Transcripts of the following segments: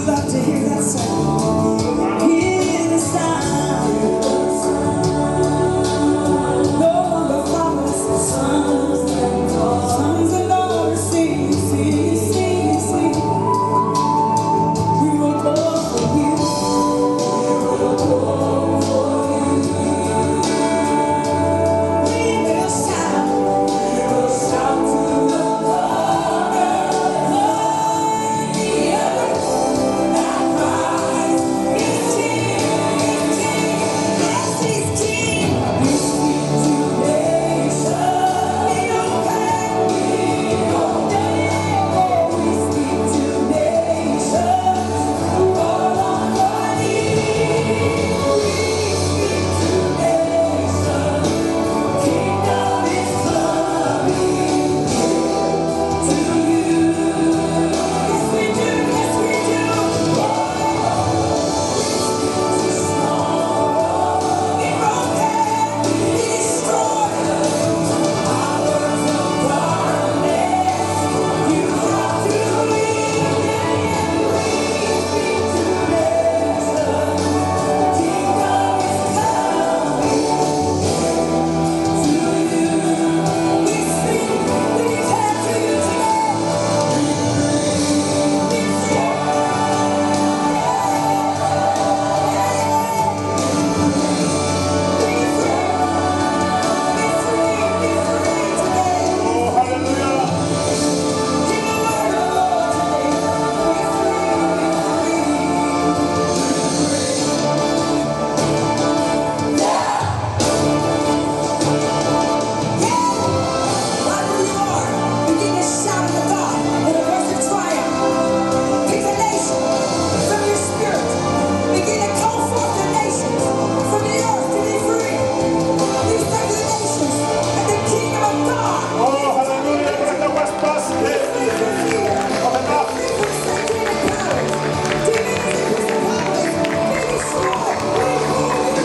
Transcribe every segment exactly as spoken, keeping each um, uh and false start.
Love to hear that song. Hear the sound. No longer fathers, sons, sons and daughters, sing, sing, sing. We will go for you. We will go for you. We will shout. We will shout to the Lord. Wherever you are, begin to shout to God with a voice of triumph. Pick a nation from your spirit. Begin to call forth the nations from the earth to be free. We say to the nations that the kingdom of God. Oh, hallelujah. Let the west pass. Free from fear. Free from satanic powers. Demons and principalities. Be destroyed. We pull you down.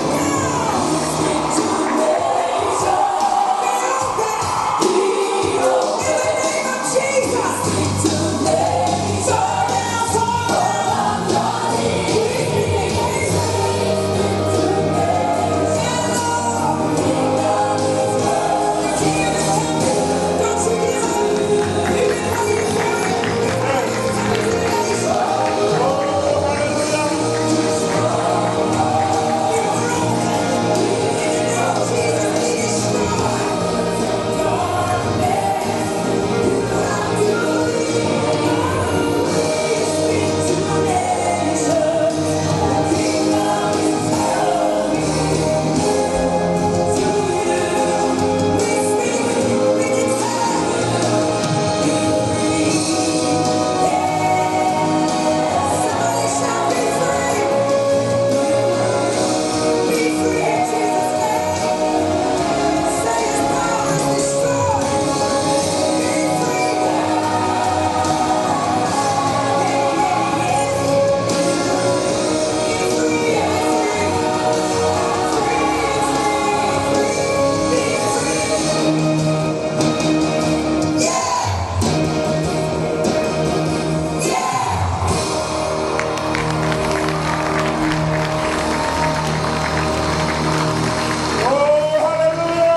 Oh, hallelujah!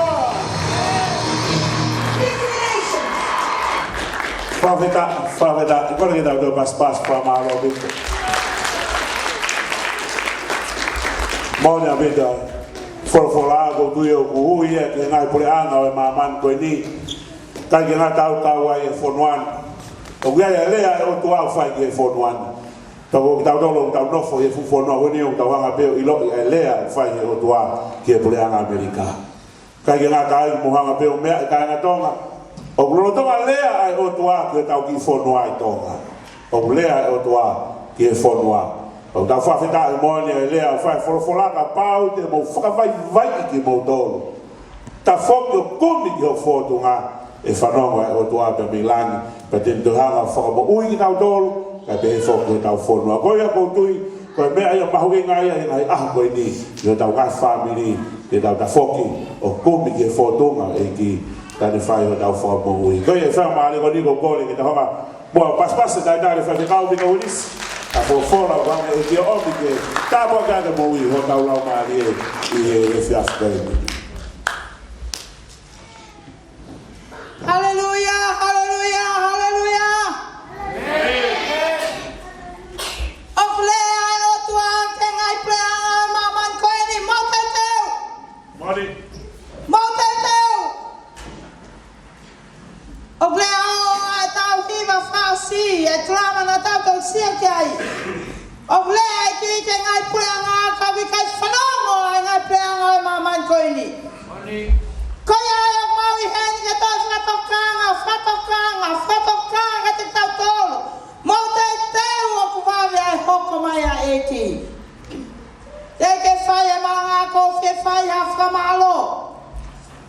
Fakafetaʻi, fakafetaʻi. Kole ke tau toe pasipasi, fakamālō ʻaupito. Moʻoni ʻaupito. Folofola ʻoku ou tui ʻoku ui ia ki he ngaahi puleʻanga ʻo e māmani ko eni. ʻIkai ke ngata ai, kau ai e fonua ni. ʻOku ʻi ai e lea ʻa e ʻOtua ʻoku fai ki he fonua ni. Pea ko kitautolu ʻoku tau nofo ʻi he fuʻu fonua ko eni ʻoku tau hanga pē ʻo ʻiloʻi e lea ʻoku fai ʻe he ʻOtua ki he puleʻanga ʻAmelika. ʻIkai ke ngata ai, mou hanga pē ʻo meaʻi, kāinga Tonga. ʻOku lolotonga lea ʻa e ʻOtua ki hotau kiʻi fonua ʻi Tonga. ʻOku lea ʻa e ʻOtua ki he fonua. ʻOku tau fakafetaʻi moʻoni e lea ʻoku fai ʻe he folofola, kapau te mou fakavaivaiʻi kimoutolu, tafoki ʻo kumi ki hoʻo fōtunga, ʻe fanongo ʻa e ʻOtua pea mei langi, pea te ne toe hanga ʻo fakamoʻui kitautolu, kae pehē foki hotau fonua. Ko ia ʻoku ou tui, ko e meʻa ia mahuʻinga ia ʻi he ngaahi ʻaho ko eni, ʻi hotau ngaahi fāmili, ke tau tafoki ʻo kumi ki he fōtunga ʻo e ʻEiki, kae ne fai hotau fakamoʻui. Ko ia, fakamālō ʻaupito, kole ke tau hanga muʻa ʻo pasipasi e talitali ʻa e faifekau Mika Uilisi. ʻA e folofola ʻa e ʻEiki ʻomi ke tāpuakiʻi ʻaki e moʻui hotau laumālie ʻi he efiafi ko eni. Haleluia, haleluia, haleluia. ʻOku lea ʻa e ʻOtua ki he ngaahi puleʻanga ʻo e māmani ko eni, mou teuteu. Mou teuteu. ʻOku lea ʻo ʻetau hiva fakaʻosi, ʻa e tala naʻa tau tausia ki ai. ʻOku lea ʻa e ʻEiki ki he ngaahi puleʻanga, ka ʻoku ʻikai fanongo ʻa e ngaahi puleʻanga ʻo e māmani ko eni. Ko ia ai ʻoku mau ʻi heni ke toe fakatokanga, fakatokanga, fakatokanga kiate kitautolu. Mou teuteu, ʻoku vave ʻa e hoko mai ʻa e ʻEiki. Teʻeki ke fai e malanga ko ē, fai ha fakamālō.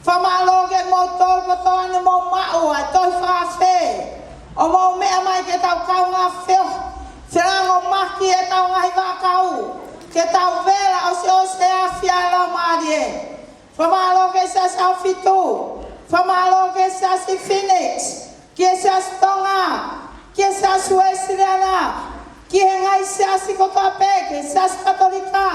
Fakamālō kiate kimoutolu kotoa ne mou maʻu ʻa e tohi fakaafe ʻo mou meʻa mai ke tau kaungā feo, felangomaki ʻetau ngaahi vaʻakau, ke tau vela ʻosiʻosi he afi ʻa e Laumālie. Fakamālō ki he Siasi ʻAhofitu. Fakamālō ki he Siasi Phoenix. Ki he Siasi Tonga, ki he Siasi Uēsiliana, ki he ngaahi siasi kotoa pē, ki he Siasi Katolika,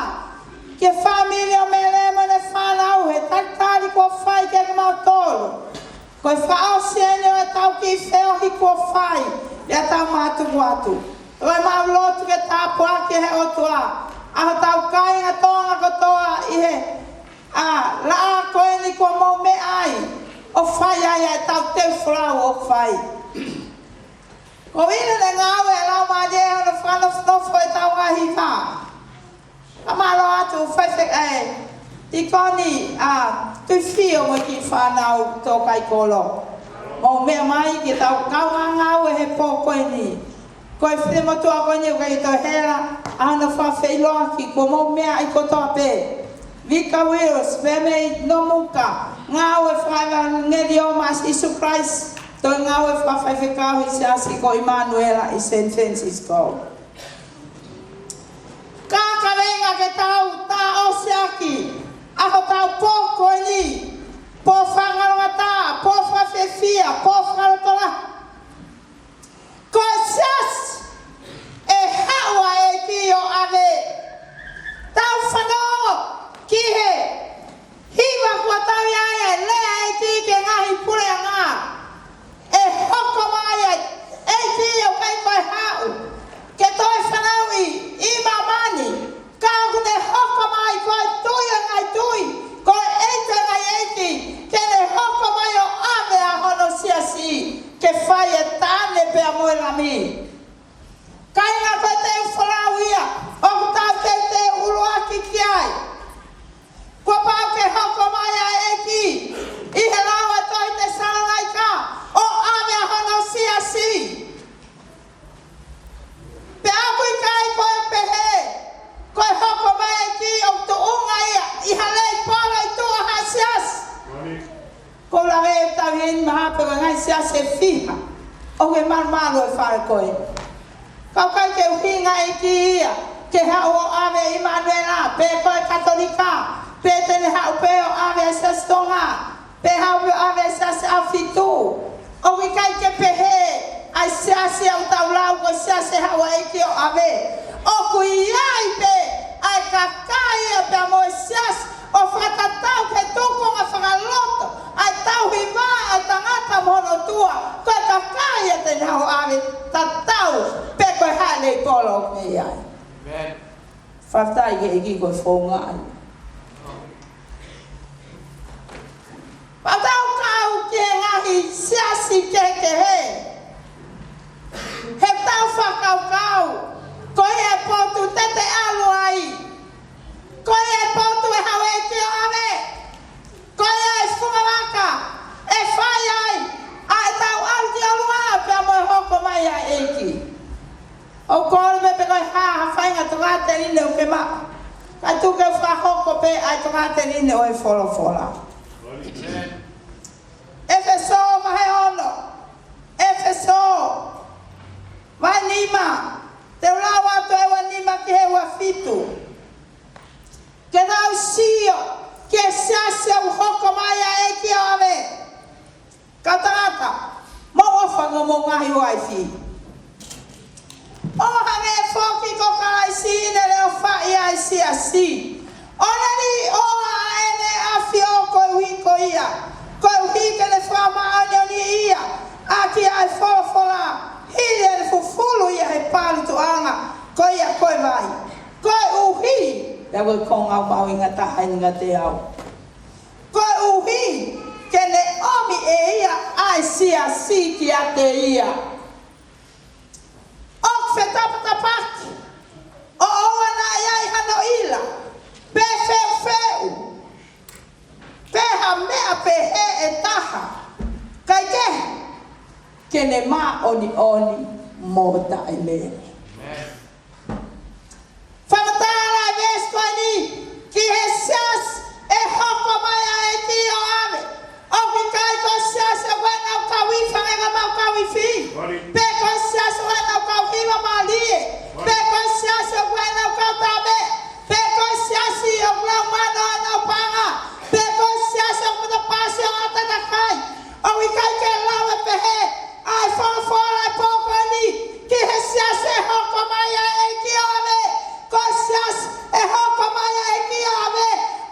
ki he fāmili ʻo Mele mo ʻene fānau, he talitali kuo fai kiate kimautolu. Ko e fakaʻosi eni ʻo ʻetau kiʻi feohi kuo fai, ʻi heʻetau mātuku atu. Ko e mau lotu ke tāpuakiʻi ʻe he ʻOtua ʻa hotau kāinga Tonga kotoa ʻi he ʻa e laʻā ko eni kuo mou meʻa ai, ʻo fai ai ʻa ʻetau teu folau ʻoku fai. Ko ʻene ngāue ʻa e Laumālie ʻi hono fakanofonofo ʻetau ngaahi hiva. Fakamālō atu faifekau, tīkoni, ʻa Tuifio mo e kiʻi fānau tō kaikolo. Mou meʻa mai ke tau kaungā ngāue he pō ko eni. Ko e finemotuʻa ko eni ʻoku ʻikai toe hela ʻa hono fakafeʻiloaki, kuo mou meʻa ai kotoa pē. Vika Wills, Pemei Nomuka, ngāue fakaʻevangeliō maʻa Sīsū Kalaisi, toe ngāue fakafaifekau ʻi he siasi ko ʻImanuela ʻi San Francisco. Ka kaveinga ke tau taʻosiʻaki ʻa hotau pō ko eni, pō fakangalongataʻa, pō fakafiefia, pō fakalotolahi. Ko e siasi ʻe haʻu ʻa e ʻEiki ʻo ʻave. Tau fanongo ki he hiva kuo tau ʻi ai, ʻa e lea ʻa e ʻEiki ki he ngaahi puleʻanga. ʻE hoko mai ʻa e ʻEiki ʻoku ʻikai ko e haʻu ke toe fanauʻi ʻi māmani. Ka ʻoku ne hoko mai ko e Tuʻi ʻo e ngaahi tuʻi, ko e ʻEiki ʻo e ngaahi ʻeiki, ke ne hoko mai ʻo ʻave ʻa hono siasi ke fai e taʻane pea mo e lami. Kāinga, ko e teu folau ia ʻoku tau teuteu ʻuluaki ki ai. Kuo pau ke hoko mai ʻa e ʻEiki ʻi he lau ʻa e tohi Tesalonaika ʻo ʻave ʻa hono siasi. Pea ʻoku ʻikai ko e pehē ko e hoko mai ʻa e ʻEiki ʻoku tuʻunga ia ʻi ha leipolo ʻi tuʻa ha siasi. Ko e lave ʻetau ʻi heni mahalo pē ko e ngaahi siasi ʻe fiha ʻoku ke malumalu he fale ko ē. Ka ʻoku ʻikai ke ʻuhinga ʻa e ʻEiki ia ke haʻu ʻo ʻave ʻImanuela, pe ko e Katolika, pe te ne haʻu pē ʻo ʻave ʻa e Siasi Tonga, pe haʻu pē ʻo ʻave ʻa e Siasi ʻAhofitu. ʻOku ʻikai ke pehē ʻa e siasi ʻoku tau lau ko e siasi ʻe haʻu ʻa e ʻEiki ʻo ʻave. ʻOku ʻi ai pē ʻa e kakai ia pea mo e siasi ʻo fakatatau ki he tūkunga fakaloto ʻa e tauhi vā ʻa e tangata mo hono ʻOtua, ko e kakai ia te ne haʻu ʻo ʻave, tatau pē ko e hā e leipolo ʻoku ne ʻi ai. Amen. Fakafetaʻi ki he ʻEiki ko e founga ai. Pea tau kau ki he ngaahi siasi kehekehe. He tau fakakaukau, ko ia e potu te te ʻalu ai. Ko ia e potu ʻe haʻu ʻa e ʻEiki ʻo ʻave. Ko ia e fungavaka ʻe fai ai ʻa ʻetau ʻalu ki ʻolunga pea mo e hoko mai ʻa e ʻEiki. ʻOku kole pē pe ko e hā ha faʻahinga tokāteline ʻoku ke maʻu, kae tuku ke fakahoko pē ʻa e tokāteline ʻo e folofola. ʻEfesō vahe ono, ʻEfesō vahe nima, te u lau atu e ua nima ki he ua fitu. Ke tau sio ki he siasi ʻoku hoko mai ʻa e ʻEiki ʻo ʻave. Kau tangata, mou ʻofa ki homou ngaahi uaifi. ʻO hangē foki siasi. ʻOku ne ʻiloa ʻa ʻene ʻAfio koeʻuhi ko ia, koeʻuhi ke ne fakamāʻoniʻoniʻi ia ʻaki ʻa e folofola, hili ʻene fufulu ia he palituʻanga, ko ia ko e vai. Koeʻuhi, pea ko e konga mahuʻinga taha ʻeni kiate au. Koeʻuhi ke ne ʻomi ʻe ia ʻa e siasi kiate ia. ʻOku fetapatapaki, ʻoua naʻa ʻi ai hano ʻila, pe feʻufeʻu, pe ha meʻa pehē ʻe taha, kae kehe, ke ne māʻoniʻoni mo taʻemele. Fakamatala e veesi ko eni ki he siasi ʻe hoko mai ʻa e ʻEiki ʻo ʻave. ʻOku ʻikai ko e siasi ʻoku ʻi ai ʻenau kau ifi hangē ko ʻemau kau ifi. Pe ko e siasi ʻoku ʻi ai ʻenau kau hiva mālie. Pe ko e siasi ʻoku ʻi ai ʻenau kau taʻemeʻa. Pe ko e siasi ʻoku lau mano ʻenau paʻanga. Pe ko e siasi ʻoku matapasi ʻo ʻatā takai. ʻOku ʻikai ke lau ʻe pehē ʻa e folofola ʻo e pō ko eni ki he siasi ʻe hoko mai ʻa e ʻEiki ʻo ʻave. Ko e siasi ʻe hoko mai ʻa e ʻEiki ʻo ʻave,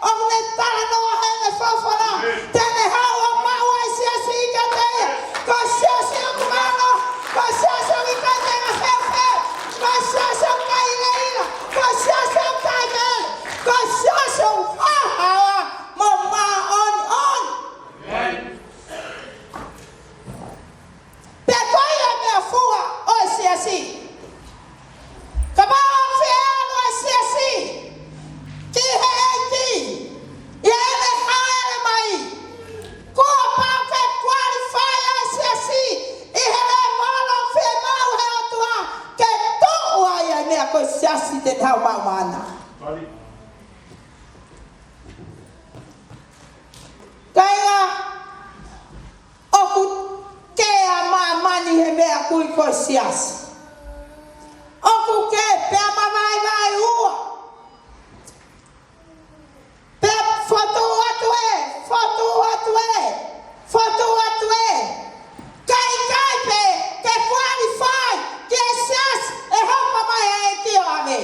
ʻoku ne talanoa heʻene folofola, te ne haʻu ʻo maʻu ʻa e siasi kiate ia. Ko e siasi ʻoku mano, ko e siasi ʻoku ʻikai te ne feʻufeʻu, ko e siasi ʻoku ʻikai ʻilaʻila, ko e siasi ʻoku taʻemele, ko e siasi ʻoku haohaoa mo māʻoniʻoni. Pea ko ia e meʻafua ʻo e siasi. Kapau ʻoku fie ʻalu e siasi ki he ʻEiki ʻi heʻene hāʻele mai, kuo pau ke qualify ʻa e siasi ʻi he lēvolo ʻoku fiemaʻu ʻe he ʻOtua ke tuʻu ai ʻa e meʻa ko e siasi te ne haʻu maʻu maʻana. Kāinga, ʻoku kē ʻa māmani he meʻa ko ē ko e siasi. ʻOku kē pea mavaivai ua. Pea fotu atu ē, fotu atu ē, fotu atu ē. Kae ʻikai pē ke qualify ki he siasi ʻe hoko mai ʻa e ʻEiki ʻo ʻave.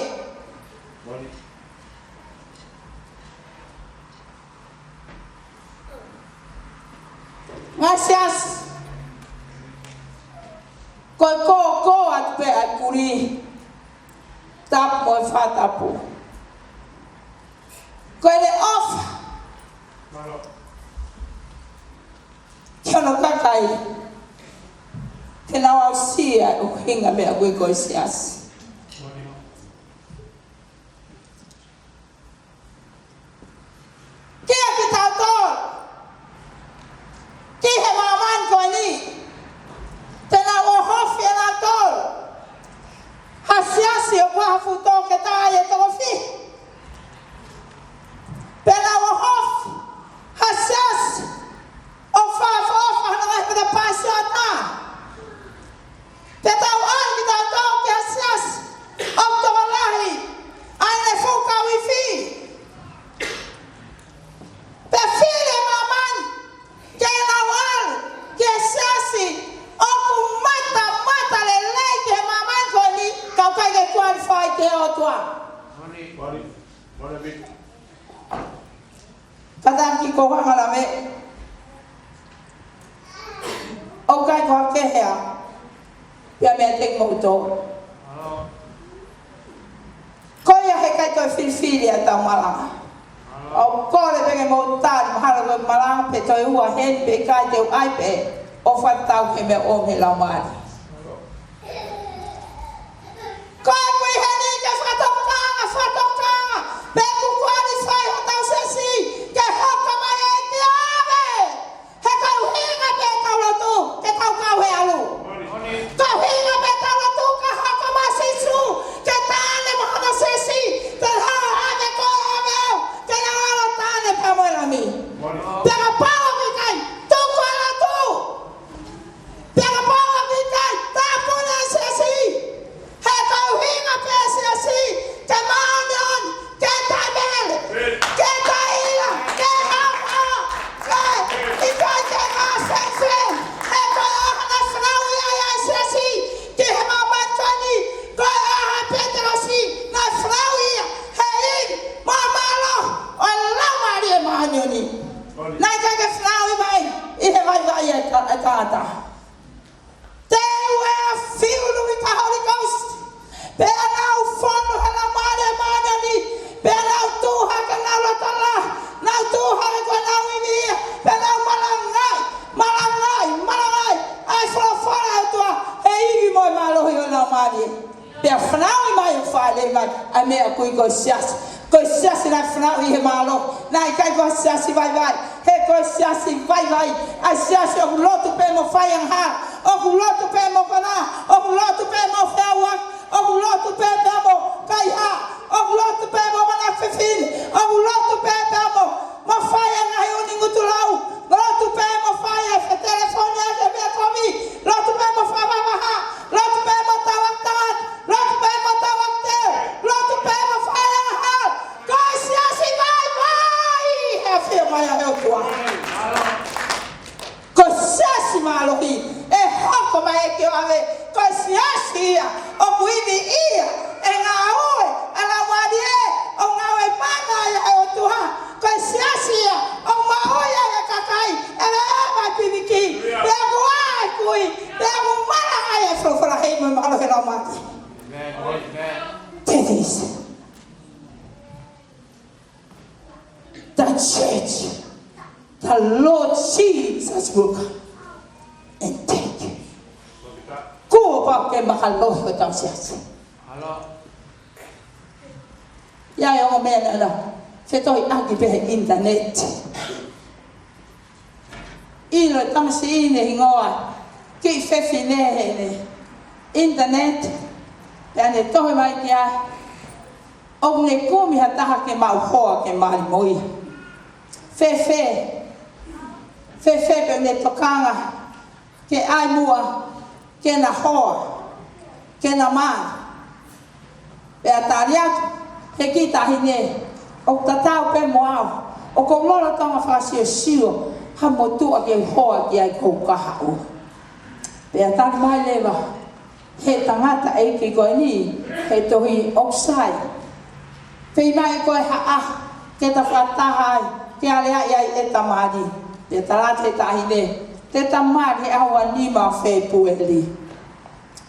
Ngaahi siasi, ko e kōkō atu pē ʻa e kulī tapu mo e fakatapu. Ko ʻene ʻofa ki hono kakai, ke nau aʻusia ʻa e ʻuhinga meʻa ko ē ko e siasi. Kiate kitautolu, ki he māmani ko eni, te nau ʻohofi ʻenautolu ha siasi ʻoku ʻi ai ha fuʻu toketā ʻi he toko fiha. Pea nau ʻohofi ha siasi ʻoku fakaʻofoʻofa hono ngaahi matapā sioʻata. Pea tau ʻalu kitautolu ki ha siasi ʻoku tokolahi ʻa ʻene fuʻu kau ifi. Pea fili ʻe māmani ke nau ʻalu ki he siasi ʻoku matamata lelei ki he māmani ko eni, ka ʻoku ʻikai ke qualify ki he ʻOtua. Ka taki ko hanga la me. ʻOku ʻikai ko ha kehe ia. Pea mea te mo to. Ko ia he ʻikai ko e filifili ʻa e tau malanga. ʻOku kole pē ke mo tali mahalo ko e malanga pē toe ua heni pē ʻikai te u ʻai pē. ʻO fakatau ke meʻa ʻo he laumālie. Ko e kui heni ke fakatokanga, fakatokanga, pe ʻoku qualify hotau siasi ke hoko mai ʻa e ʻEiki ʻo ʻave. He ko e ʻuhinga pē ʻetau lotu, ke tau kau he ʻalu. Ko e ʻuhinga pē ʻetau lotu, ke hoko mai ʻa Sīsū, ke taʻane mo hono siasi, ke hanga ʻo ʻave koe ʻo ʻave au, ke nau ʻalu ʻo taʻane pea mo e Lami. Pea kapau ʻoku ʻikai, tuku e lotu. Pea kapau ʻoku ʻikai Pea nau fonu he Laumālie Māʻoniʻoni, pea nau tuʻu hake ʻenau loto lahi, nau tuʻu hake ko ʻenau ivi ia, pea nau malangaʻi, malangaʻi, malangaʻi ʻa e folofola ʻa e ʻOtua, he ivi mo e mālohi ʻo e Laumālie. Pea fanauʻi mai ʻo fāʻeleʻi mai ʻa e meʻa ʻoku ui ko e siasi. Ko e siasi naʻe fanauʻi ʻi he mālohi, naʻe ʻikai ko ha siasi vaivai. He ko e siasi vaivai ʻa e siasi ʻoku lotu pē mo fai angahala, ʻoku lotu pē mo konā, ʻoku lotu pē mo feʻauaki, ʻoku lotu pē pea mo kaihaʻa, ʻoku lotu pē mo manako fefine, ʻoku lotu pē pea mo, mo fai e ngaahi ʻuningutulau, lotu pē mo fai e fetelefoni ʻaki e meʻa kovi, lotu pē mo fakavavaha, lotu pē mo tauaki tangata, lotu pē mo tauaki teu, lotu pē mo fai angahala. Ko e siasi vaivai he ʻafio mai ʻa e ʻOtua. Ko e siasi mālohi ʻe hoko mai ʻEiki ʻo ʻave, ko e siasi ia ʻoku ivi ia ʻe ngāue ʻa e Laumālie, ʻo ngāue mana ia ʻa e ʻOtua. Ko e siasi ia ʻoku maʻu ia ʻe he kakai ʻe lava ʻo piviki. Pea ʻoku ʻi ai e kui, pea ʻoku malangaʻi e folofola he ivi mo e mālohi ʻo e Laumālie. Amen. Amen. That is the church. The Lord Jesus will come and take you. Kuo pau ke mālohi hotau siasi. ʻI ai e ongo meʻa naʻa na fetohiʻaki pē he internet. ʻIlo e tamasiʻi ni hingoa kiʻi fefine heʻene internet, pea ne tohi mai ki ai ʻoku ne kumi ha taha ke maʻu hoa ke mali mo ia. Fēfē, fēfē pē ʻene tokanga ke ʻai muʻa ke na hoa, ke na mali. Pea tali atu ʻe he kiʻi taʻahine, ʻoku tatau pē mo au, ʻoku ou lolotonga fakasiosio ha motuʻa ke u hoa ki ai ʻoku ou kahaʻu. Pea tali mai leva ʻe he tangataʻeiki ko eni he tohi, ʻoku sai. Pea ʻomai ko e hā ke ta fakataha ai, ke aleaʻi ai ʻeta mali. Pea tala atu ʻe he taʻahine, te ta mali he ʻaho ua nima ʻo Fēpueli.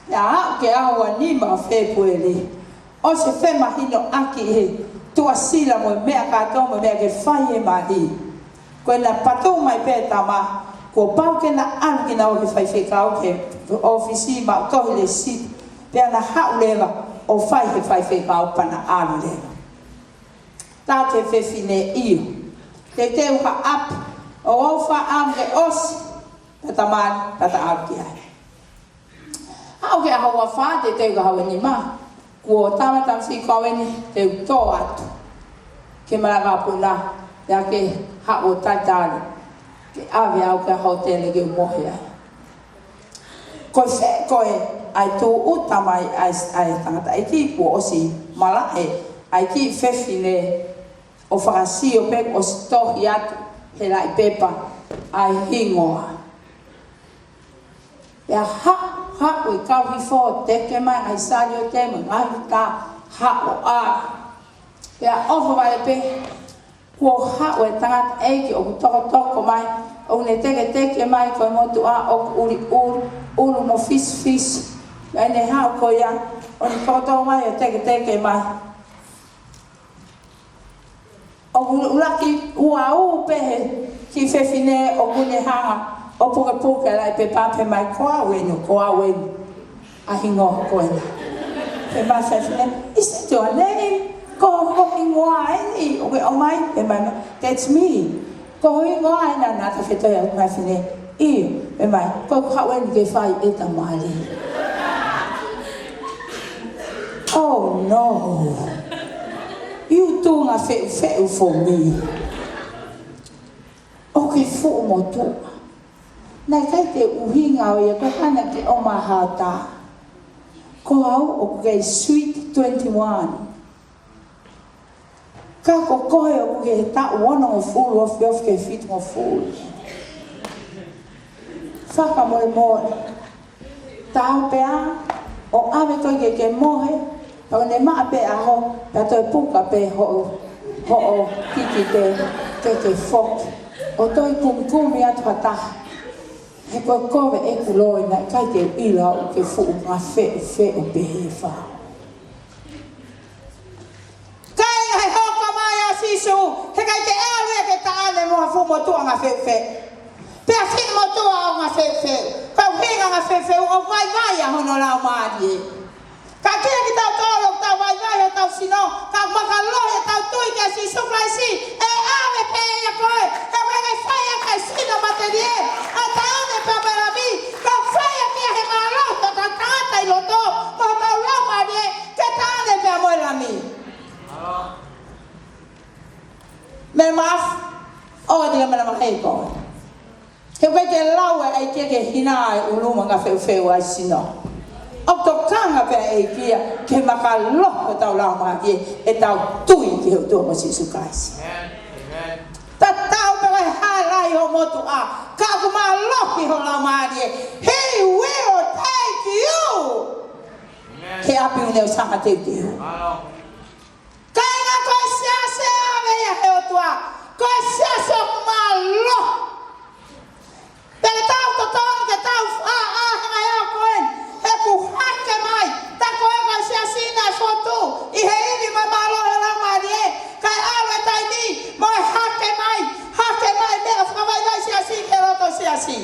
Pea aʻu ki he ʻaho ua nima ʻo Fēpueli, ʻosi femahinoʻaki ʻe he tuʻasila mo e meʻa kātoa mo e meʻa ke fai he mali. Ko ʻena patu mai pē ʻe he tama, kuo pau ke na ʻalu kinaua ki he faifekau ki he ʻōfisi maʻu tohi lēsiti. Pea na haʻu leva ʻo fai ʻe he faifekau pea na ʻalu leva. Tala atu ʻe he fefine, ʻio. Teuteu ha ʻapi ʻo ʻofa ʻamu ke ʻosi, pea ta mali, pea ta ʻalu ki ai. Aʻu ki he ʻaho ua fā, teuteu ki he ʻaho ua nima, kuo tala ʻe he tamasiʻi ko eni, te u tō atu ki he malaʻe vakapuna, pea ke haʻu ʻo talitali ke ʻave au ki ha hōtele ke u mohe ai. Ko e fē ko ē ʻa e tūʻuta mai ʻa e, ʻa e tangataʻeiki kuo ʻosi malaʻe ʻa e kiʻi fefine ʻo fakasio pē kuo ʻosi tohi atu he laʻi pepa ʻa e hingoa. Pea haʻu, haʻu e kau hifo ʻo teke mai ʻa e saliote mo e ngaahi uta, haʻu ʻo ʻā. Pea ʻohovale pē kuo haʻu e tangataʻeiki ʻoku tokotoko mai, ʻoku ne teketeke mai ko e motuʻa ʻoku ʻuliʻuli, ʻulu mo fisifisi. Pea ne haʻu ko ia, ʻo ne tokotoko mai ʻo teketeke mai. ʻOku ʻuluaki ua ū pē he kiʻi fefine ʻoku ne hanga ʻo pukepuke ʻa e laʻi pepa, pehē mai, ko au eni, ko au eni ʻa e hingoa ko ena. Pehē mai e fefine, is it your name? Ko ho hingoa eni ʻoku ke ʻomai? Pehē mai, that's me. Ko ho hingoa ena? Naʻa ta fetohiʻaki mai e fefine, ʻio. Pehē mai, ko ʻeku haʻu eni ke fai ʻeta mali. Oh no. You tuʻunga feʻufeʻu for me. ʻOku ke fuʻu motuʻa. Naʻe ʻikai te u ʻuhinga au ia ko e hanga ke ʻomai ha ata. Ko au ʻoku kei sweet twenty-one. Ka ko koe ʻoku ke taʻu onongofulu, ofi ofi ki he fitungofulu. Fakamolemole. Tau pē ā ʻo ʻave koe ke ke mohe, pea ʻoku ne maʻa pē ʻaho, pea toe puka pē hoʻo, hoʻo kikite ke ke foki. ʻO toe kumikumi atu ha taha. He ko e kovi ʻeku loi, naʻe ʻikai te u ʻilo au ʻoku ke fuʻu ngafeʻufeʻu pehē fau. motuʻa ngafeufeu. Pea finemotuʻa ʻo ngafeufeu. Ka ʻuhinga ngafeufeu ʻoku vaivai ʻa hono laumālie. Ka kia kitautolu ʻoku tau vaivai ʻi hotau sino, ka ʻoku mālohi ʻetau tui kia Sīsū Kalaisi, ʻe ʻave pē ia koe, he ʻoku ʻikai fai ia ki he sino matelie, ʻa e taʻane pea mo e lami, ka fai ia ki he mālohi ʻo hotau tangata ʻi loto, mo hotau laumālie, ki he taʻane pea mo e lami. Meʻa mafi, ʻoua te ke manavahē koe. He ʻoku ʻikai ke lau ʻe he ʻEiki ke hina ʻa e ʻulu mo e ngafeufeu ʻa e sino. ʻOku tokanga pē ʻa e ʻEiki ia ke mālohi hotau laumālie, ʻetau tui ki he ʻOtua ko Sīsū Kalaisi. Tatau pē ko e hā e lahi hoʻo motuʻa, ka ʻoku mālohi ho laumālie, he ʻoku ʻikai te ke ʻi he ʻapi ʻoku ne ʻosi hanga teuteu. Kāinga, ko e siasi ʻe ʻave ia ʻe he ʻOtua, ko e siasi ʻoku mālohi. Pea ke tau totongi, ke tau ʻā, ʻā, he ngaahi ʻaho ko eni, he kuo hake mai, tā ko e ko e siasi naʻe fotu ʻi he ivi mo e mālohi ʻo e Laumālie, kae ʻalu e taimi mo e hake mai, hake mai meʻa fakavaivai siasi ki he loto siasi.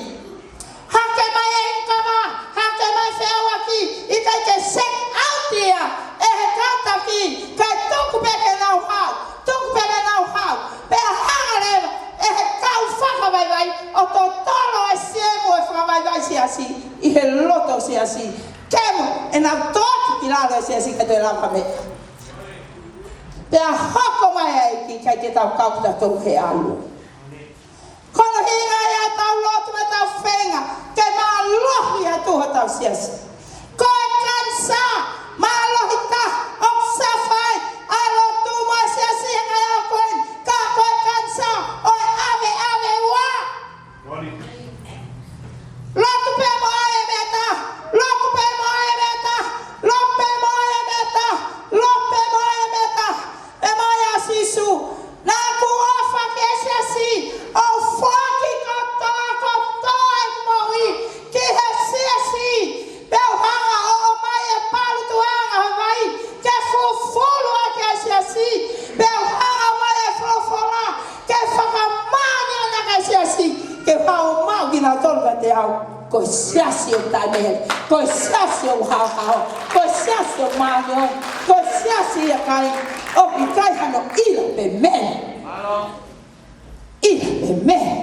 Hake mai e ʻinkama, hake mai feʻauaki, ʻikai ke check out ia ʻe he kātaki, kae tuku pē ke nau hao, tuku pē ke nau hao, pea hanga leva ʻe he kau fakavaivai ʻo totolo e siemu e fakavaivai siasi ʻi he loto siasi. Kemo, ʻenau tō atu ki lalo e siasi kae toe lava meʻa. Pea hoko mai ai ki kai ke tau kau kitautolu he ʻalu. Ko hono ʻuhinga ia ʻetau lotu mo ʻetau feinga, ke mālohi atu hotau siasi. Ko e kanisā mālohi taha ʻoku suffer ai ʻa e lotu mo e siasi he ngaahi ʻaho ko eni, ka ko e kanisā ʻo e ʻaveʻave ua. Lotu pē mo ʻai e meʻa taha, lotu pē mo ʻai e meʻa taha, lotu pē mo ʻai e meʻa taha, lotu pē mo ʻai e meʻa taha. ʻE mai ʻa Sīsū, naʻa ku ʻofa ki he siasi, ʻo foaki kotoa, kotoa ʻeku moʻui ki he siasi. Pea u hanga ʻo ʻomai e palu tuʻunga ʻo e vai ke fufulu ʻaki ʻa e siasi. Pea u hanga ʻo ʻomai e folofola ke fakamāʻoniʻoni ʻaki ʻa e siasi. Ke u hanga ʻo maʻu kinautolu kiate au ko e siasi ʻoku taʻemeheli, ko e siasi ʻoku haohaoa, ko e siasi ʻoku māʻoniʻoni, ko e siasi ia kāinga ʻoku ʻikai hano ʻila pe meʻa. ʻIla pe meʻa.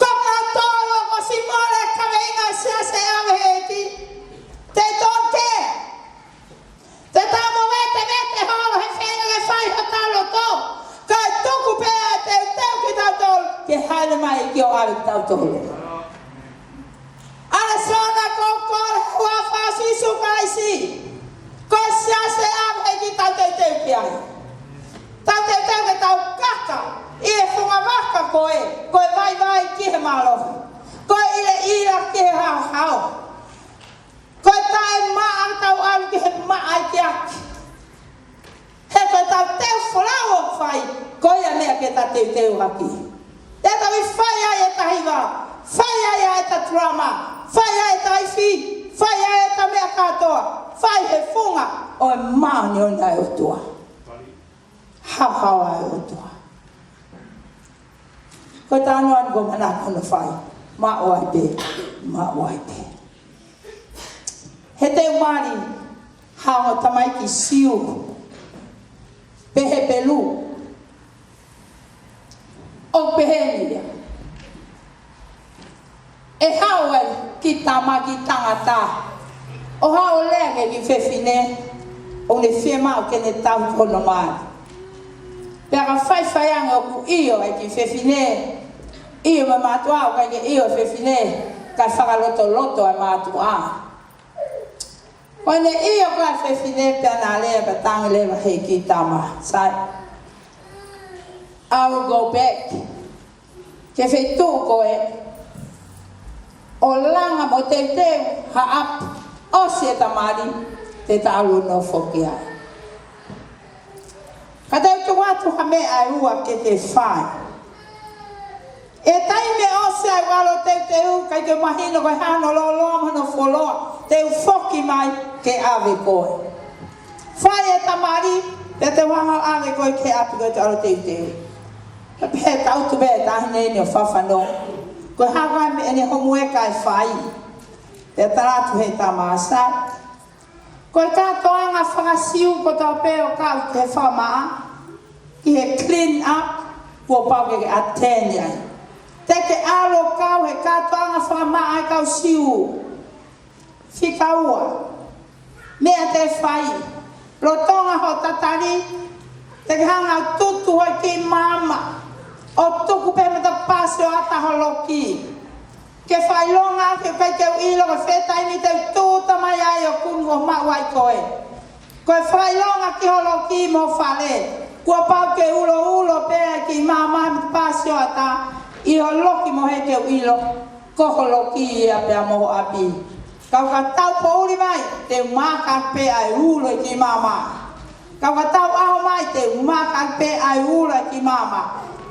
Ko kinautolu ʻoku ʻosi mole e kaveinga siasi ʻe ʻave ʻe he ʻEiki. They don't care. Te tau mo vetevete holo he feinga ke fai hotau loto. Kae tuku pē ʻa e teuteu kitautolu ke hāʻele mai e ʻEiki ʻo ʻave kitautolu. ʻAlesona, ko e kole he huafa ʻo Sīsū Kalaisi, ko e siasi ʻe ʻave ʻe he ʻEiki ke tau teuteu ki ai. Tau teuteu ke tau kaka ʻi he funga vaka ko ē, ko e vaivai ki he mālohi, ko e ʻilaʻila ki he haohaoa. Ko e taʻemaʻa tau ʻalu ki he maʻa ʻikiʻaki. He ko ʻetau teu folau ʻoku fai, ko ia meʻa ke ta teuteu ʻaki. Te tau ʻi fai ai ʻeta hiva, fai ai ʻeta drama, fai ai ʻeta ifi, fai ai ʻeta meʻa kātoa, fai he funga ʻo e māʻoniʻoni ʻa e ʻOtua. Haohaoa ʻa e ʻOtua. Ko e talanoa ni ko e manako hono fai. Maʻu ai pē, maʻu ai pē. He teu mali ha ongo tamaiki Siu pe Hepelū, ʻo pehē ni ia. ʻE haʻu ai e kiʻi tama, kiʻi tangata, ʻo haʻu ʻo lea ki he kiʻi fefine ʻoku ne fiemaʻu ke ne tauhi hono mali. Pea ka faifai ange ʻoku ʻio e kiʻi fefine, ʻio mo e mātuʻa, ʻoku ʻikai ke ʻio e fefine, kae fakalotoloto e mātuʻa. Ko ʻene ʻio ko ē e fefine pea na lea pea tangi leva he kiʻi tama. Sai, I will go back ki he feituʻu ko ē ʻo langa mo teuteu ha ʻapi, ʻosi ʻeta mali, te ta ʻalu ʻo nofo ki ai. Ka te u tuku atu ha meʻa ʻe ua ke ke fai. ʻI he taimi ʻosi ai ʻeku ʻalu ʻo teuteu, ʻikai ke mahino ko e hā hono lōloa mo hono fuoloa, te u foki mai ke ʻave koe. Fai ʻeta mali, pea te u hanga ʻo ʻave koe ki he ʻapi ko ē te u ʻalu ʻo teuteu. Pea pehē ʻe he tautu pē ʻa e taʻahine ni ʻo fafano, ko e hā ʻa e meʻa ʻene homueka ʻe fai? Pea tala atu ʻe he tama, sai, ko e kātoanga fakasiu kotoa pē ʻoku kau ki he fakamaʻa, ki he clean up, kuo pau ke ke attend ai. Te ke ʻalu ʻo kau he kātoanga fakamaʻa ʻa e kau Siu. Fika ua, meʻa te ke fai: lolotonga hoʻo tatali, te ke hanga ʻo tutu hoʻo kiʻi maama, ʻo tuku pē he matapā sioʻata ho loki, ke fakaʻilonga ʻaki ʻoku ʻikai te u ʻilo ko e fē taimi te u tūʻuta mai ai ʻo kumi hoʻo maʻu ai koe. Ko e fakaʻilonga ki ho loki mo e fale, kuo pau ke uloulo pē ʻa e kiʻi maama he matapā sioʻata ʻi ho loki mo e ke u ʻilo ko ho loki ia pea mo ho ʻapi. Ka ʻo ka tau poʻuli mai, te u maaka pē ʻa e ulo ʻa e kiʻi maama. Ka ʻo ka tau ʻaho mai, te u maaka pē ʻa e ulo ʻa e kiʻi maama.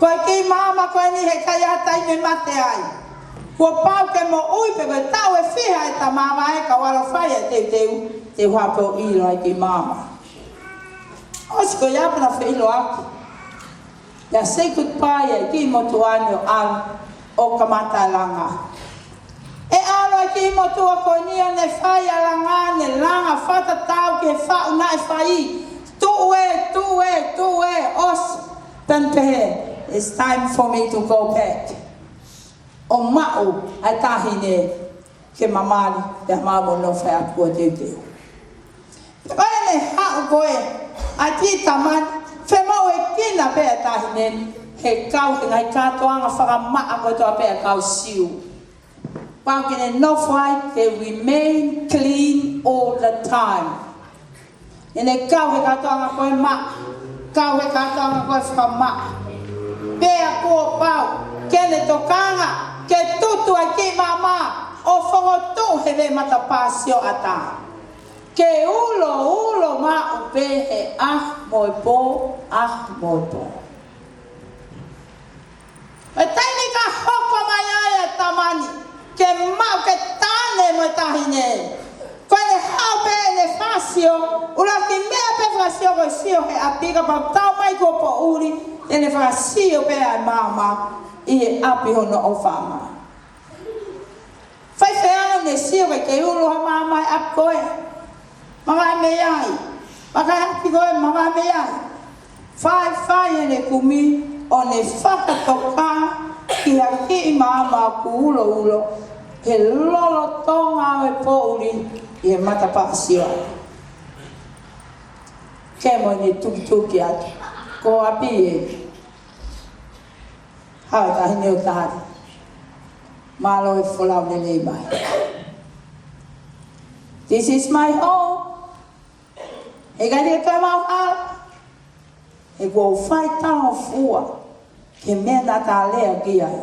Ko e kiʻi maama ko eni heʻikai ha taimi ʻe mate ai. Kuo pau ke moʻui pē ko e taʻu ʻe fiha ʻe tama mai, ka ʻo ʻalu ʻo fai ʻa e teuteu, te u hanga pē ʻo ʻilo ʻa e kiʻi maama. ʻOsi ko ia pea na feʻiloaki. Pea say goodbye ʻa e kiʻi motuʻa ni ʻo ʻalu ʻo kamata e langa. ʻE ʻalu ʻa e kiʻi motuʻa ko eni ʻo ne fai ʻa e langa, ne langa fakatatau ki he faʻu naʻe fai. Tuʻu ē, tuʻu ē, tuʻu ē, ʻosi. Pea ne pehē, "It's time for me to go back." ʻO maʻu ʻa e taʻahine ke mamali, pea mau mo nofo ʻi he ʻapi kuo teuteu. Pea ko ʻene haʻu ko ē ʻa e kiʻi tama ni, femoʻuekina pē ʻa e taʻahine ni he kau he ngaahi kātoanga fakamaʻa kotoa pē ʻa e kau Siu. Pau ke ne nofo ai ke remain clean all the time. ʻEne kau he kātoanga ko ē maʻa, kau he kātoanga ko ē fakamaʻa. Pea kuo pau ke ne tokanga ke tutu ʻa e kiʻi maama ʻo fokotuʻu he veʻe matapā sioʻata, ke ulo, ulo maʻu pē he ʻaho mo e pō, ʻaho mo e pō. He taimi ka hoko mai ai ʻa e tama ni ke maʻu ke tane mo e taʻahine, ko ʻene haʻu pē ʻene fakasio, ʻuluaki meʻa pē fakasio ko e sio he ʻapi, kapau tau mai kuo poʻuli, ʻene fakasio pē ʻa e maama ʻi he ʻapi hono ʻofa mai. Faifai ʻene sio ke ke ulo ha maama he ʻapi ko ē. Mavahe mei ai. Mavahe ʻapi ko ē, mavahe mei ai. Faifai ʻene kumi ʻo ne fakatoka ki ha kiʻi maama ʻoku uloulo he lolotonga ʻo e poʻuli ʻi he matapā sioʻata. Ke mo ʻene tukituki atu. Ko ʻapi ē. Haʻu e taʻahine ʻo tali. Mālō e folau lelei mai. This is my home. He ʻikai ke toe maʻu hala. He kuo u fai talangofua ki he meʻa naʻa ta lea ki ai.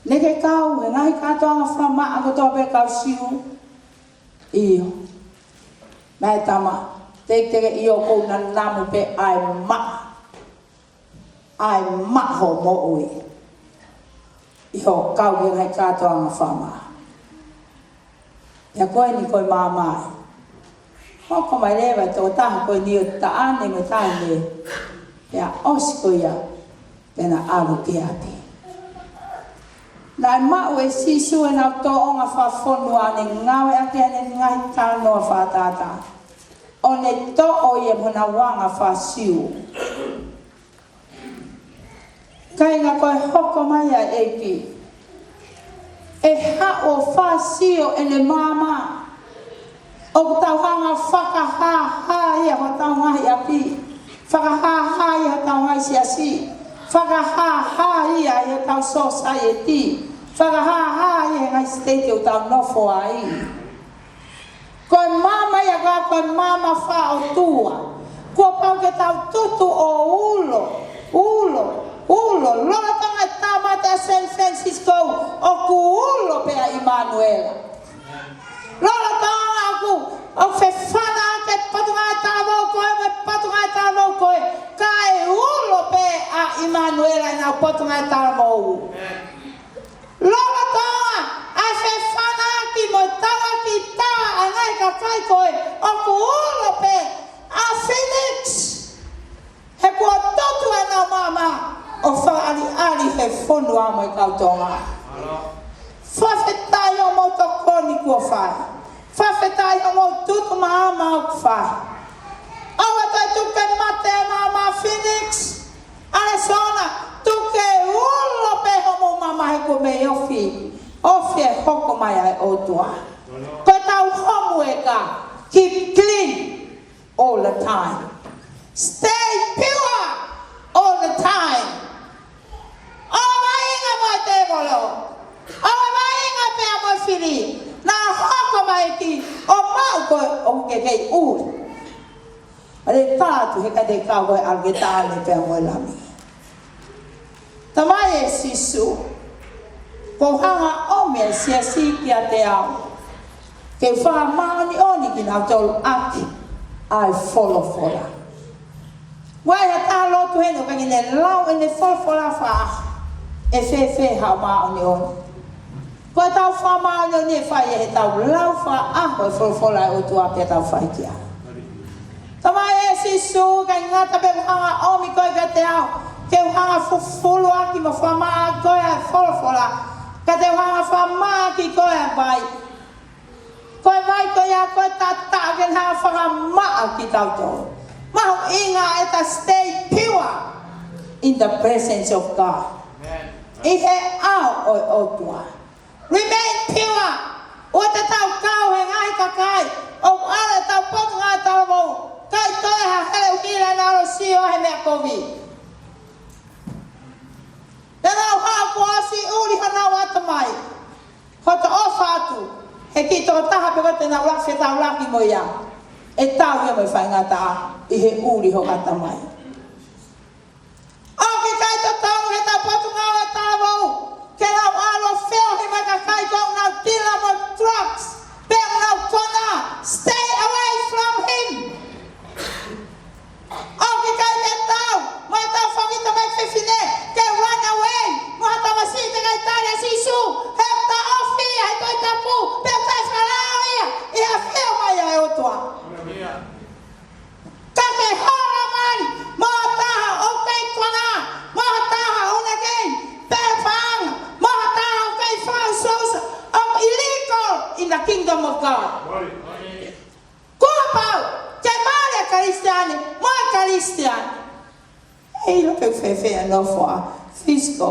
Naʻa ke kau he ngaahi kātoanga fakamaʻa kotoa pē kau Siu. ʻIo. Naʻe tama. Teitei ke ʻio ko e nanamu pē ʻa e maʻa. ʻA e maʻa hoʻo moʻui ʻi hoʻo kau he ngaahi kātoanga fakamaʻa. Pea ko eni ko e maama ē. Hoko mai leva e tokotaha ko eni ʻo taʻane mo taʻane. Pea ʻosi ko ia, pea na ʻalu ki ʻapi. Naʻe maʻu ʻe Sīsū ʻenau tōʻonga fakafonua ʻo ne ngāueʻaki ʻene ngaahi talanoa fakatātā ʻo ne toʻo ia mo ʻenau anga faka-Siu. Kāinga, ko e hoko mai ʻa e ʻEiki, ʻe haʻu ʻo fakasio ʻene maama. ʻOku tau hanga ʻo fakahāhā ia hotau ngaahi ʻapi, fakahāhā ia hotau ngaahi siasi, fakahāhā ia ʻi hotau sōsaieti, fakahāhā ia he ngaahi siteiti ʻoku tau nofo ai. Ko e maama ia ko e, ko e maama fakaʻotua. Kuo pau ke tau tutu ʻo ulo, ulo, ulo. Lolotonga e tāmate ʻa San Francisco, ʻoku ulo pē ʻa ʻImanuela. Lolotonga ʻoku, ʻoku fefana ʻa e potungāue talavou ko ē, mo e potungāue talavou ko ē, kae ulo pē ʻa ʻImanuela ʻi heʻenau potungāue talavou. Lolotonga ʻa e fefanaʻaki mo e tauʻaki taʻa ʻa e ngaahi kakai ko ē, ʻoku ulo pē ʻa Felix. He kuo tutu ʻenau maama. Fonua mo e kau Tonga. Fakafetaʻi hoʻomou tokoni kuo fai. Fakafetaʻi hoʻomou tutu maama ʻoku fai. ʻOua toe tuku ke mate ʻa e maama Phoenix, Arizona, tuku ke ulo pē hoʻomou maama he kuo mei ofi. Ofi e hoko mai ʻa e ʻOtua. Ko ʻetau homu ē ka, keep clean all the time. Stay pure all the time. ʻOua ʻe vaʻinga mo e tēvolo. ʻOua ʻe vaʻinga pea mo e fili. Naʻa hoko mai ki ʻo maʻu koe ʻoku ke kei ʻuli. Pea pātu he ka te kau koe ʻalu ke tāne pea mo e Lami. Tamai ʻe Sīsū, kuo u hanga ʻo ʻomi ʻa e siasi kiate au ke fakamāʻoniʻoniʻi kinautolu ʻaki ʻa e folofola. Vakai ha taha lotu heni ʻoku ʻikai ke ne lau ʻene folofola faʻa ʻe fēfē haʻo māʻoniʻoni. Ko ʻetau fakamāʻoniʻoni ʻe fai ʻi heʻetau lau faʻa ʻa e folofola ʻa e ʻOtua pea tau fai ki ai. Tamai ʻe Sīsū, ʻikai ngata pē ʻoku hanga ʻomi koe kiate au ke u hanga fufulu ʻaki mo fakamaʻa koe ʻa e folofola, ka te u hanga fakamaʻa ʻaki koe ʻa e vai. Ko e vai ko ia ko e tata ke ne hanga fakamaʻa kitautolu. Mahuʻinga ʻeta stay pure in the presence of God. ʻI he ʻao ʻo e ʻOtua. Remain pure. ʻOua te tau kau he ngaahi kakai ʻoku ʻalu ʻetau potungāue talavou, ʻikai toe ha hele ʻuhila naʻa nau sio he meʻa kovi. Te nau haʻu kuo ʻosi ʻuli honau ʻatamai. Hoto ʻofa atu he kiʻi tokotaha pē ko ē te nau laka fetaulaki mo ia, ʻe tau ia mo e faingataʻa ʻi he ʻuli ho ʻatamai. ʻOku ʻikai totonu heʻetau potungāue talavou ke nau ʻalu ʻo feohi mo e kakai ko ē ʻoku nau tila mo drugs, pe ʻoku nau konā. Stay away from him. ʻOku ʻikai ke tau, mo ʻetau fanga kiʻi tamai fefine, ke run away mo ha tamasiʻi teʻeki ai tali ʻa Sīsū, he ʻoku taʻofi ia he Tohi Tapu, pea ʻoku taʻefakalao ia ʻi he ʻafio mai ʻa e ʻOtua. Ka ke hola mali mo ha taha ʻoku kei konā, mo ha taha ʻoku ne kei pele paʻanga, mo ha taha ʻoku kei fakaʻusaʻusa, ʻoku illegal in the kingdom of God. Kuo pau ke mali ʻa e Kalisitiane mo e Kalisitiane. ʻE ʻilo pē ʻoku fēfē ʻa e nofo ʻa Frisco.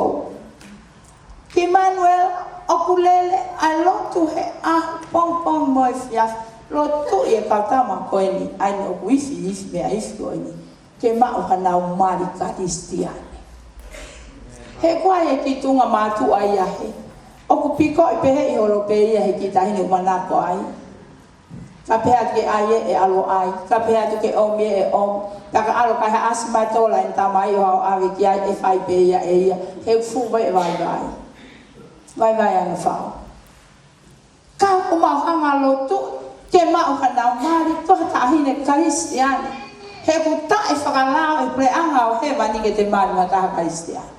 Ki Manuel, ʻoku lele ʻa e lotu he ʻaho pongipongi mo e efiafi. Lotu ʻi he kau tama ko eni, ʻa eni ʻoku ifi, ifi meʻa ifi ko eni, ke maʻu hanau mali Kalisitiane. He ko e kiʻi tuʻunga mātuʻa ia he ʻoku pikoʻi pehē ʻi holo pē ia he kiʻi taʻahine ʻoku manako ai. Ka pehē atu ke ʻai ē, ʻe ʻalu ʻai. Ka pehē atu ke ʻomi ē, ʻe ʻomi. Pea ka ʻalu ʻo kai ha ʻasi mai tola ʻene tamai ʻo haʻu ʻo ʻave ki ai, ʻe fai pē ia ʻe ia. He fuʻu vai ʻe vaivai. Vaivai ʻa e fao. Ka ʻoku mau hanga lotu ke maʻu hanau mali, ko ha taʻahine Kalisitiane. He ʻoku taʻefakalao ʻe he puleʻanga ʻo hēvani ke te mali mo ha taha Kalisitiane.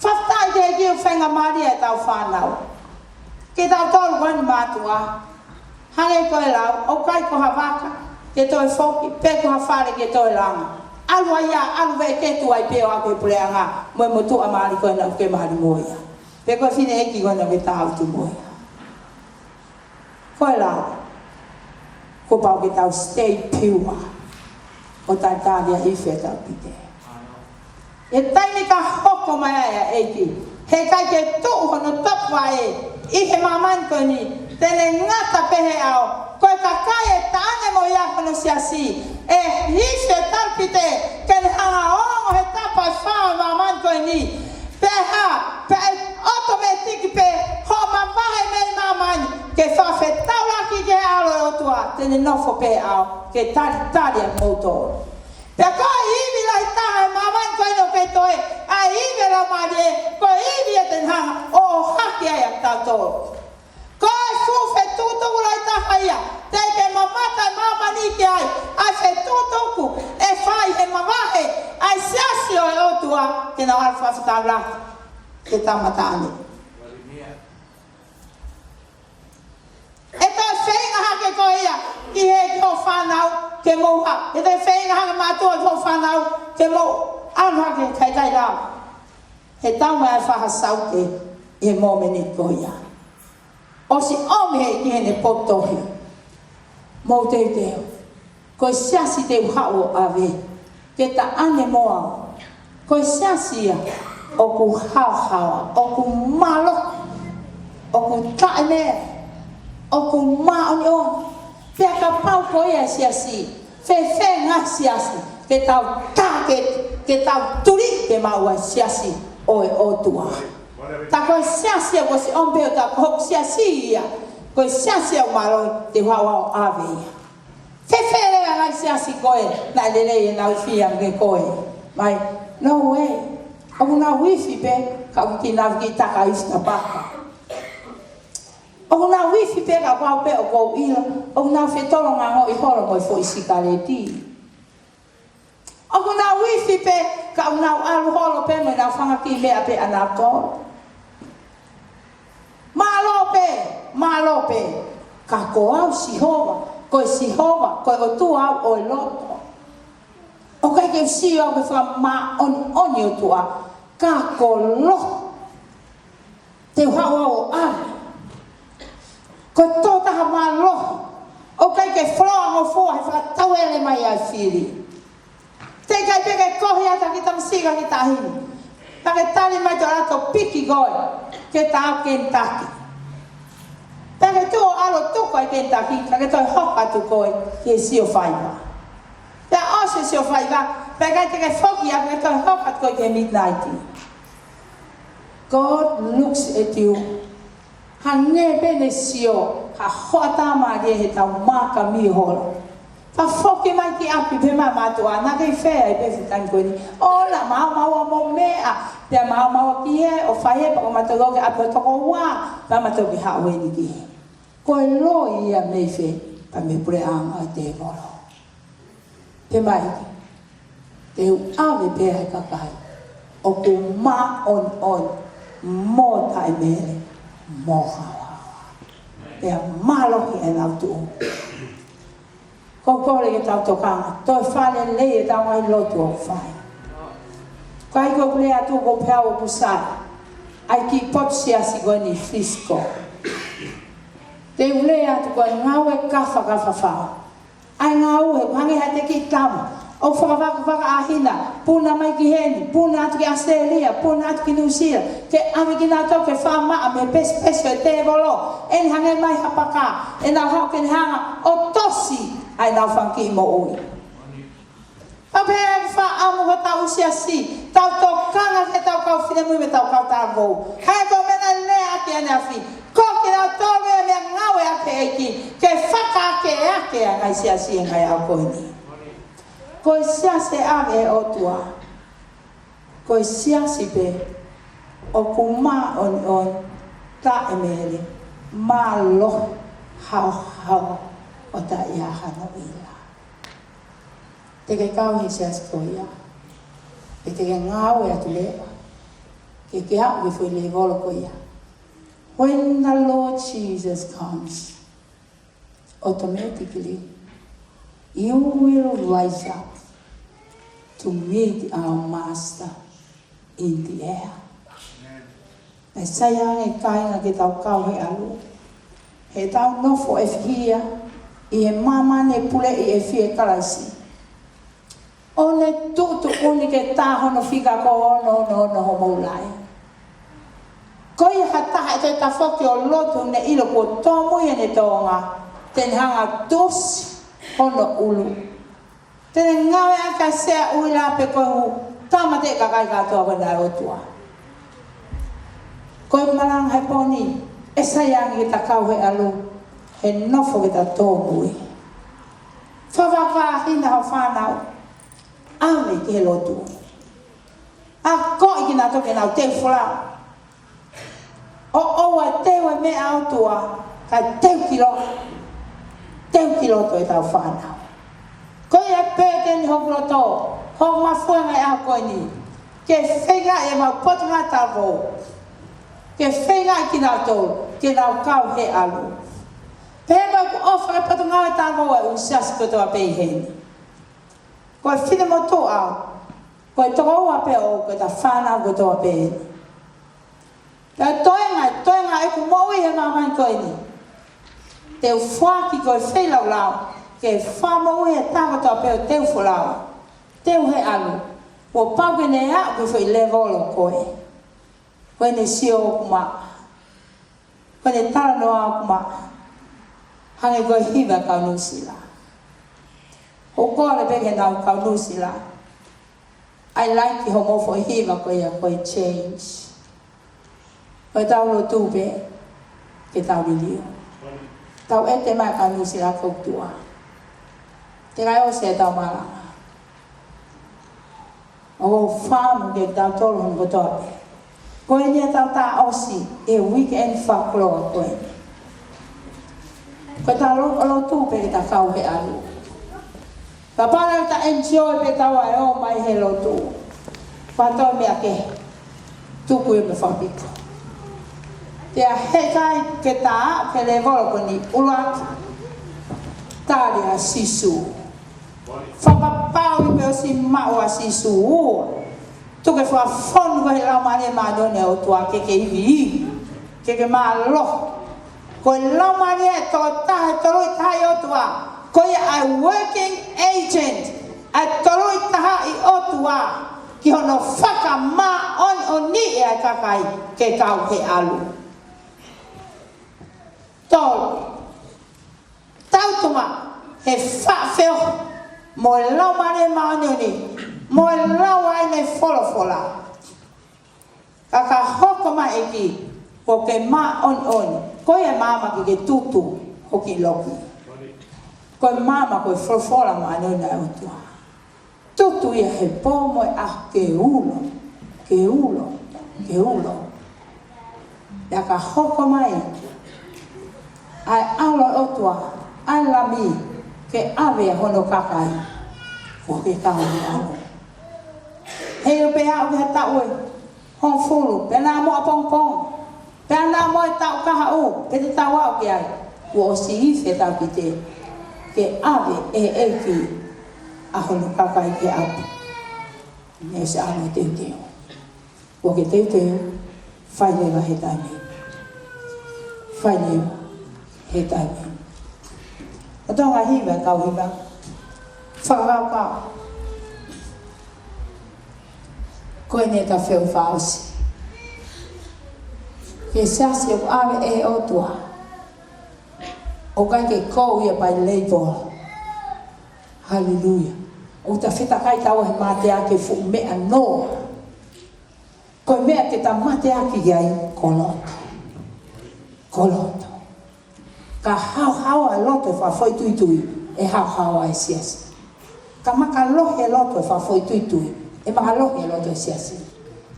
Fakafetaʻi ki he ʻEiki ʻoku faingamālie ʻetau fānau. Kitautolu ko eni mātuʻa, hangē ko e lau, ʻoku ʻikai ko ha vaka ke toe foki, pe ko ha fale ke toe langa. ʻAlu ai ia, ʻalu veʻeketu ai pē ʻo aʻu ki he puleʻanga mo e motuʻa mali ko ena ʻoku ke mali mo ia, pe ko e fineʻeiki ko ena ʻoku ke tautu mo ia. Ko e lau, kuo pau ke tau stay pure ʻo talitali ʻa e ifi ʻa e talupite. ʻI he taimi ka hoko mai ai ʻa e ʻEiki, heʻikai ke tuʻu hono topuvaʻe ʻi he māmani ko eni, te ne ngata pē he ʻao. Ko e kakai ʻe taʻane mo ia hono siasi, ʻe ifi ʻa e talupite, ke ne hanga ʻo ongo he tapa ʻe fā ʻo e māmani ko eni. Pea hā, pea ʻe ʻotomētiki pē hoʻo mavahe mei māmani ke fakafetaulaki ki he ʻAlo ʻo e ʻOtua, te ne nofo pē he ʻao ke talitali ʻa moutolu. Pea ko e ivi lahi taha ʻi māmani ko eni ʻoku kei toe, ʻa e ivi ʻa e Laumālie, ko e ivi ia te ne hanga ʻo ʻohake ai ʻa kitautolu. Ko e fuʻu fetukutuku lahi taha ia teʻeki ke mamata ʻa māmani ki ai, ʻa e fetukutuku ʻe fai he mavahe ʻa e siasi ʻo e ʻOtua ke nau ʻalu fakafetaulaki ki he tama taʻane. ʻE toe feinga hake koe ia ki he, ki hoʻo fānau ke mou ha-, ʻe toe feinga hake mātuʻa ki hoʻo fānau ke mou ʻalu hake, ʻikai, ʻikai lava. He tau mai ʻa e faʻahi Saute ʻi he mōmeniti ko ia. ʻOsi ʻomi he ki heʻene potohi. Mou teuteu. Ko e siasi te u haʻu ʻo ʻave ke taʻane mo au. Ko e siasi ia ʻoku haohaoa, ʻoku mālohi, ʻoku taʻemele, ʻoku māʻoniʻoni. Pea kapau ko ia e siasi, fēfē ngaahi siasi ke tau tā ke, ke tau tuli ke maʻu ʻa e siasi ʻo e ʻOtua. Tā ko e siasi ia ʻoku ʻosi ʻomi pē ʻo tā ko hoku siasi ia. Ko e siasi ia ʻoku mālohi te u haʻu au ʻo ʻave ia. Fēfē leva ngaahi siasi ko ē naʻe lelei ʻenau ifi ange koe? Mai, no way. ʻOku nau ifi pē, ka ʻoku ʻikai ke nau kiʻi taka ifi tapaka. ʻOku nau ifi pē ka ʻoku ou pē ʻoku ou ʻilo, ʻoku nau fetolonga ngoʻi holo mo e foʻi sikaleti. ʻOku nau ifi pē ka ʻoku nau ʻalu holo pē mo ʻenau fanga kiʻi meʻa pē ʻanautolu. Mālō pē, mālō pē. Ka ko au Sihova, ko e Sihova, ko e ʻOtua au ʻo e loto. ʻOku ʻikai ke u sio au ki he fakamāʻoniʻoni ʻOtua, ka ko e loto. Te u haʻu au ʻo ʻave. Ko e tokotaha mālohi. ʻOku ʻikai ke foloa ngofua he fakatauele mai ʻa e fili. Teʻeki ai pē ke kohi atu ha kiʻi tamasiʻi ki ha kiʻi taʻahine. Pea ke tali mai ʻe he ʻOtua ʻo piki koe ke tā Kentucky. Pea ke tuʻu ʻo ʻalu ʻo tuku ʻa e Kentucky, ka ke toe hoko atu koe ki he sio faiva. Pea ʻosi e sio faiva, pea ʻikai te ke foki atu, ke toe hoko atu koe ki he midnight. God looks at you. Hangē pē ʻene sio ha hoʻatā mālie heʻetau mākami holo. Pea foki mai ki ʻapi pē mo e mātuʻa, naʻa ke ʻi fē ai pē he taimi ko eni? ʻO, naʻa mau maʻu mo e meʻa, pea mau maʻu ki hē, ʻo fai hē, pea ko mautolu ki ʻapi ʻo toko ua, pea mautolu ki haʻu eni ki hē. Ko e loi ia mei fē? Pea mei he puleʻanga ʻo e tēvolo. Pea mai, te u ʻave pē ʻa e kakai ʻoku māʻoniʻoni, mo taʻemele, mo haohaoa. Pea mālohi ʻenau tuʻu. Ko e kole ke tau tokanga, toe fai lelei ʻetau ngaahi lotu ʻoku fai. Ka ʻi heʻeku lea atu ko Peau ʻoku sai, ʻa e kiʻi potu siasi ko eni Frisco. Te u lea atu ko e ngāue kafakafa fau. ʻA e ngāue, hangē ha kiʻi tama ʻoku fakafakafakaʻāhina, puna mai ki heni, puna atu ki ʻAositelēlia, puna atu ki Nuʻusila, ke ʻave kinautolu ke fakamaʻa mei he pesipesi ʻo e tēvolo, ʻene hangē mai ha paka, ʻenau haʻu ke ne hanga ʻo tosi ʻa ʻenau fanga kiʻi moʻui. Pea pehē ʻeku fakaʻamu ko hotau siasi, tau tokanga ki heʻetau kau finemui mo ʻetau kau talavou. Hangē ko e meʻa naʻe lea ʻaki ʻaneafi, ko kinautolu ia ʻoku ngāueʻaki ʻe he ʻEiki ke fakaakeake ʻa e ngaahi siasi ʻi he ngaahi ʻaho ko eni. Ko e siasi ʻa e ʻOtua, ko e siasi pē ʻoku māʻoniʻoni, taʻemele, mālohi, haohaoa, ʻo taʻe ʻi ai hano ʻila. Te ke kau he siasi ko ia, pe te ke ngāue atu leva ke ke aʻu ki he foʻi lēvolo ko ia. When the Lord Jesus comes, automatically you will rise up to meet our Master in the air. Naʻe sai ange, kāinga, ke tau kau he ʻalu, heʻetau nofo ʻi he fihia ʻi he māmani puleʻi ʻe he fie Kalaisi. ʻO ne tuʻutuʻuni ke tā hono fika ko ono ono ono homou laʻe. Ko ia ha taha ʻe toe tafoki ʻo lotu ne ʻilo kuo tōmui ʻene tōʻonga, te ne hanga ʻo tusi hono ʻulu. Te ne ngāueʻaki ʻa e sea ʻuhila pe kohu, tāmateʻi kakai kātoa ko ena ʻa e ʻOtua. Ko e malanga he pō ni, ʻe sai ange ke ta kau he ʻalu, he nofo ke ta tōmui. Fakafakahina ho fānau, ʻave ki he lotu. Akoʻi kinautolu ke nau teu folau. ʻO ʻoua ʻe teu e meʻa ʻa e ʻOtua, kae teu ki loto. Teu ki loto ʻetau fānau. Ko ia pē ʻeni hoku loto, hoku mafuaʻanga he ʻaho ko eni. Ke feingaʻi ʻemau potungāue talavou, ke feingaʻi kinautolu ke nau kau he ʻalu. Pea ʻoku ʻofa e potungāue talavou ʻa e ʻū siasi kotoa pē ʻi heni. Ko e finemotuʻa au, Ko e tokoua pē ʻoʻou, ko ʻeta fānau kotoa pē. Pea toenga, toenga ʻeku moʻui he māmani ko eni. Te u foaki ko e feilaulau ke fakamoʻui e taha kotoa pē ʻoku teu folau, teu heʻalu, kuo pau ke ne aʻu ki he foʻi lēvolo ko ē. Ko ʻene sio ʻoku maʻa, ko ʻene talanoa ʻoku maʻa. Hangē ko e hiva kau Nuʻusila. ʻOku ou kole pē ki he kau Nuʻusila, ʻai laiki hoʻomou foʻi hiva ko ia ko e change. Ko ʻetau lotu pē ke tau liliu. Tau ʻete mai kau Nuʻusila ki he ʻOtua. Teʻeki ai ʻosi ʻetau malanga. ʻOku ou fakaʻamu kiate kitautolu hono kotoa pē. Ko eni ʻetau taʻosi e weekend fakakoloa ko eni. Ko ʻetau lo-, lotu pē ke ta kau heʻalu. Kapau leva ʻeta enjoy pē ʻetau ō mai he lotu, pea toe meʻa kehe, tuku ia mo fakapiko. Pea heʻikai ke ta aʻu ki he lēvolo ko eni. ʻUluaki, tali ʻa Sīsū. Fakapapauʻi pē ʻosi maʻu ʻa Sīsū. Ua, tuku ke fakafonu koe ʻe he Laumālie Māʻoniʻoni ʻo e ʻOtua ke ke ivi. Ke ke mālohi. Ko e Laumālie ʻe tolu taha, ʻe tolu taha ʻi ʻOtua. Ko ia ʻa e working agent ʻa e tolu taha ʻi ʻOtua ki hono fakamāʻoniʻoniʻi ʻa e kakai ke kau heʻalu. Tolu, tautuma he faʻa feohi mo e Laumālie Māʻoniʻoni, mo e lau ʻa ʻene folofola. Ka ka hoko mai ʻEiki, kuo ke māʻoniʻoni. Ko ia maama ke ke tutu hoʻo kiʻi loki. Ko e maama ko e folofola māʻoniʻoni ʻa e ʻOtua. Tutu ia he pō mo e ʻaho ke ulo, ke ulo, ke ulo. Pea ka hoko mai ʻa e ʻAlo ʻo e ʻOtua, ʻa e Lami, ke ʻave ʻa hono kakai, kuo ke kau heʻalu. Heiʻilo pē aʻu ki he taʻu ʻe hongofulu, pea naʻa mo ʻapongipongi, pea naʻa mo e taʻu kahaʻu, pea te tau aʻu ki ai, kuo ʻosi ifi ʻetau kite, ke ʻave ʻe he ʻEiki ʻa hono kakai ki ʻapi. Neʻe ʻosi ʻalu ʻo teuteu. Kuo ke teuteu, fai leva he taimi. Fai leva he taimi. ʻOku tau ngaahi hiva, kau hiva. Fakakaukau. Ko eni ʻeta feohi fakaʻosi. Ko e siasi ʻoku ʻave ʻe he ʻOtua. ʻOku ʻikai ke kou ia by label. Haleluia. ʻOku ta fetakai taua he mateaki fuʻu meʻa noa. Ko e meʻa ke ta mateaki ai ko loto. Ko loto. Ka haohaoa e loto fakafoʻituitui, ʻe haohaoa e siasi. Ka makalohi e loto fakafoʻituitui, ʻe makalohi e loto e siasi.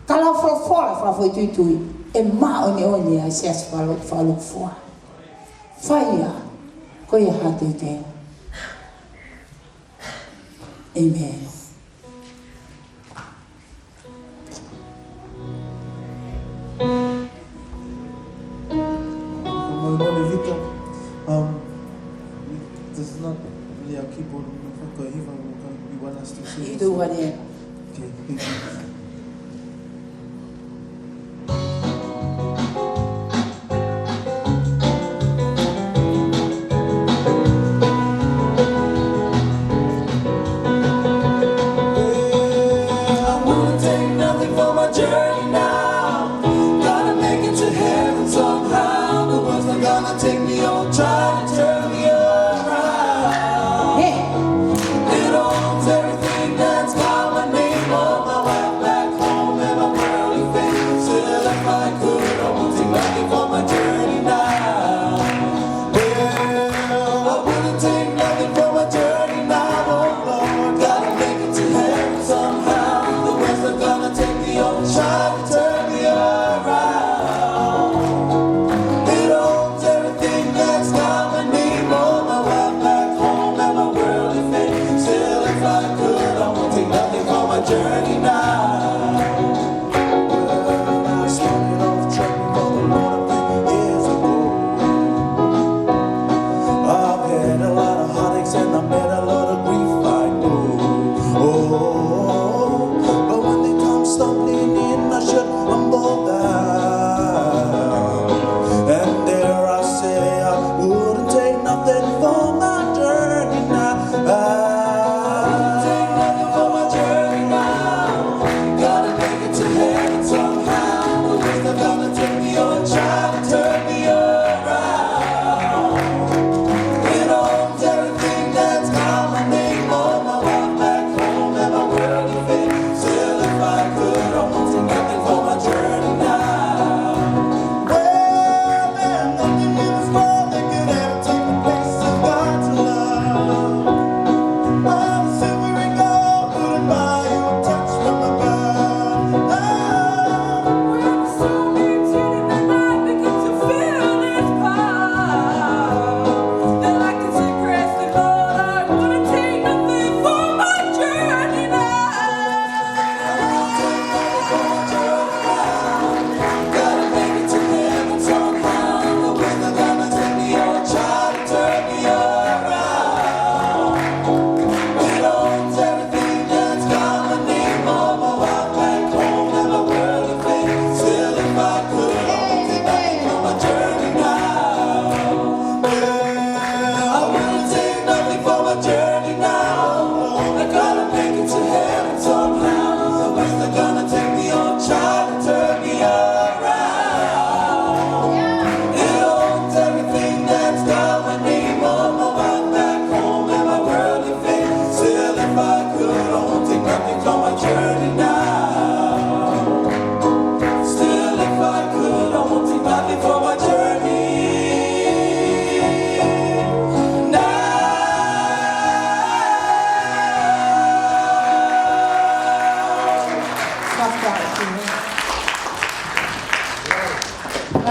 Ka lau folofola fakafoʻituitui, ʻe māʻoniʻoni e siasi fakalo-, fakalūkufua. Fai ia, ko ia ha teuteu. ʻĒmeni. Moʻoni Vita, um, there's not really a keyboard. You want us to sing? You do what you. Okay, thank you. Yeah, I wanna take nothing for my journey now. Gotta make it to heaven somehow. The world's not gonna take me on, try to turn me around. Hey. It owns everything that's got my name on my life.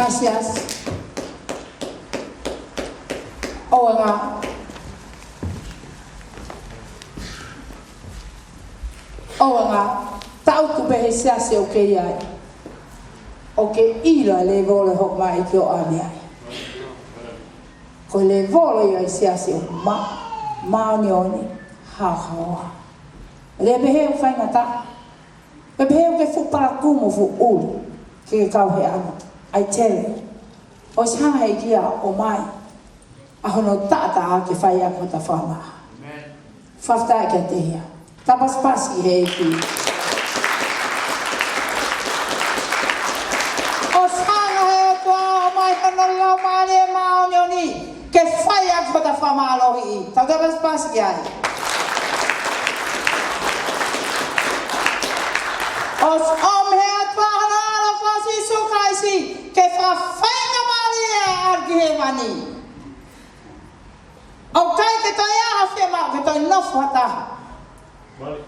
Siasi. ʻOua ngā. ʻOua ngā. Tau tupe he siasi ʻoku ke ʻi ai. ʻOku ke ʻilo e lēvolo ʻoku hoko mai ki ʻo ʻave ai. Ko e lēvolo ia ʻo e siasi ʻoku ma, māʻoniʻoni, haohaoa. Lele pehē ʻoku faingataʻa. Pea pehē ʻoku ke fuʻu palakū mo fuʻu ʻulu ke ke kau he ʻalu. I tell you. ʻOsi hanga he ʻEiki ʻo ʻomai ʻa hono taʻataʻa ke fai ʻaki hota fakamaʻa. Fakafetaʻi kiate ia. Tau pasipasi he ʻEiki. ʻOsi hanga he ʻOtua ʻo ʻomai hono Laumālie Māʻoniʻoni ke fai ʻaki hota fakamālohiʻi. Tau tau pasipasi ki ai. ʻOsi ʻomi he ʻOtua hono ʻAlo ko Sīsū Kalaisi ke fakafaingamālie ʻa e ʻalu ki hēvani. ʻOku ʻikai ke toe ʻi ai ha fiemaʻu ke toe nofo ha taha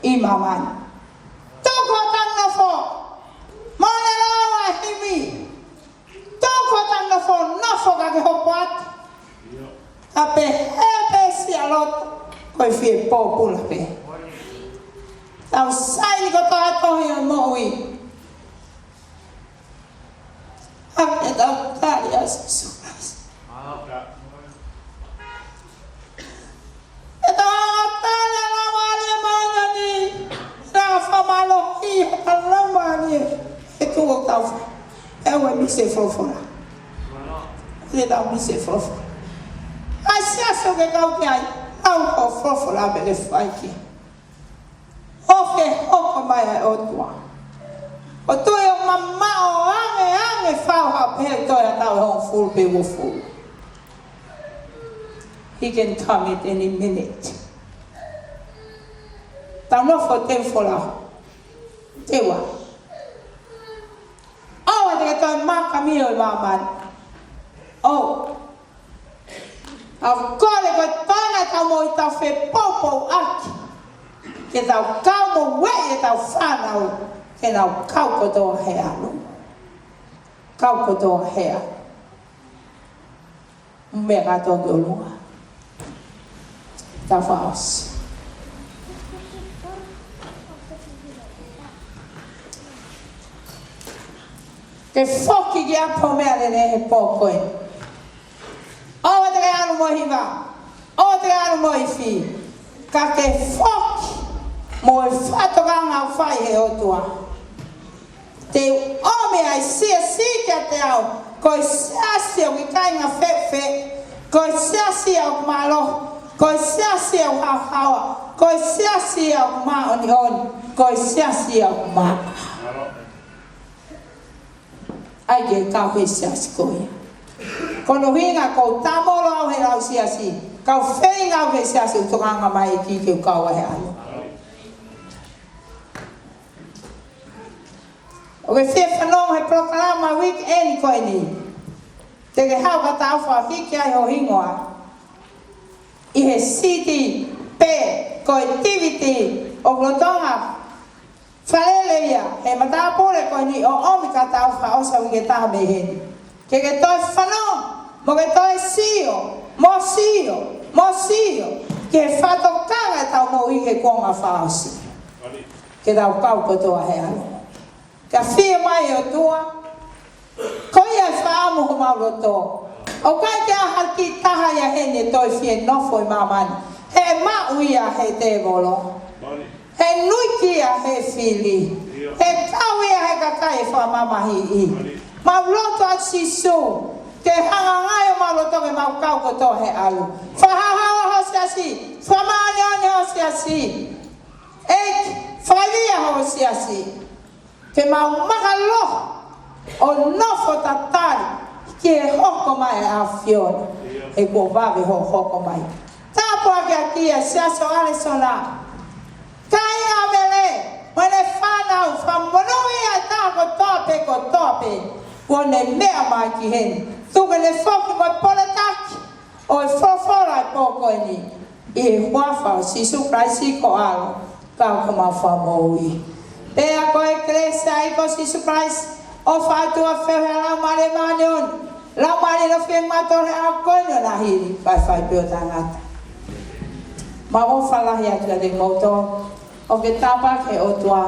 ʻi māmani. Tuku hota nofo. Mole lau ʻa e himi. Tuku hota nofo, nofo ka ke hopo atu. Ka pehē pē siʻa loto, ko e fie pōpula pē. Tau saini kotoa tohi ʻo e moʻui. ʻAi ke tau tali ʻa Sīsū Kalaisi. ʻE tau tali ʻa e Laumālie Māʻoniʻoni. Tau fakamālohiʻi ʻa e Laumālie. ʻE tuʻu ʻo tau fai. ʻE ʻoua ʻe misi e folofola. ʻE tau misi e folofola. ʻAi siasi ʻoku ke kau ki ai. ʻAu ko e folofola pē ke fai ki ai. ʻOku ke hoko mai ʻa e ʻOtua. ʻOtua ʻoku mamaʻo ange ange fau ha pehē ʻe toe ʻa e taʻu ʻe hongofulu pe uofulu. He can come at any minute. Tau nofo te fola. Te ua. ʻOua te ke toe maka mio ʻi māmani. ʻOua. ʻOku kole ko e toenga ʻetau moʻui tau fepoupouaki. Ke tau kau mo ueʻi ʻetau fānau. Ke nau kau kotoa he ʻalu. Kau kotoa he ʻalu. Meʻa kātoa ki ʻolunga. Tau fakaʻosi. Ke foki ki ʻapi ho meʻalele he pō ko ē. ʻOua te ke ʻalu mo e hiva. ʻOua te ke ʻalu mo e ifi. Ka ke foki mo e fakatokanga ʻoku fai he ʻOtua. Te u ʻomi ʻa e siasi kiate au. Ko e siasi ʻoku ʻikai ngā fefe. Ko e siasi ʻoku mālohi. Ko e siasi ʻoku haohaoa. Ko e siasi ʻoku māʻoniʻoni. Ko e siasi ʻoku mā. ʻAi ke kau he siasi ko ia. Ko hono ʻuhinga ʻoku ou tamolo au he lau siasi. Kau feinga au he siasi ʻoku tokanga mai ʻEiki ke u kau ai he ʻalu. ʻOku ke fie fanongo he polokalama weekend ko eni. Te ke haʻu ka tau fakahiki ai ho hingoa. ʻI he siti pe ko e tiviti ʻoku lolotonga falele ia, he matāpule ko eni ʻo ʻomi ka tau fakaʻosi ʻa e uike ʻe taha mei heni. Ke ke toe fanongo, mo ke toe sio, mo sio, mo sio, ke fakatokanga ʻetau moʻui he kuonga fakaʻosi. Ke tau kau kotoa he ʻalu. Ka fie mai ʻOtua, ko ia ʻe fakaʻamu homau loto. ʻOku ʻikai ke ʻi ai ha kiʻi taha ia heni ʻe toe fie nofo ʻi māmani. He maʻu ia he tēvolo. He nuiki ia he fili. He kau ia he kakai ʻe fakamamahiʻi. Mau lotu atu Sīsū. Ke hanganai homau loto ke mau kau kotoa he ʻalu. Fakahaohaoa ho siasi. Fakamāʻoniʻoni ho siasi. ʻEiki, fakaivia ho siasi. Ke mau maka loa ʻo nofo tatali ki he hoko mai ʻa e ʻAfiona. He kuo vave hoʻo hoko mai. Tāpuakiʻi ʻa e siasi ʻo ʻAlisona. Kāinga ʻo Mele, mo ʻene fānau, fakamonūʻia ʻa e taha kotoa pē, kotoa pē. Kuo ne meʻa mai ki heni. Tuku ke ne foki mo e poletaki ʻo e folofola ʻi he pō ko eni. ʻI he huafa ʻo Sīsū Kalaisi ko ho ʻAlo, ka ko homau Fakamoʻui. Pea ko e kelesi ʻa e ʻEiki ko Sīsū Kalaisi, ʻOfa atu ʻa e feohi ʻa e Laumālie Māʻoniʻoni, Laumālie ʻoku fiemaʻu ʻe he ʻaho ko eni ʻo na hili, faifai pē ʻo taʻengata. Mau ʻofa lahi atu kiate kimoutolu, ʻoku ke tāpuaki ʻe he ʻOtua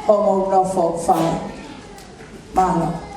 hoʻomou nofo fai. Mālō.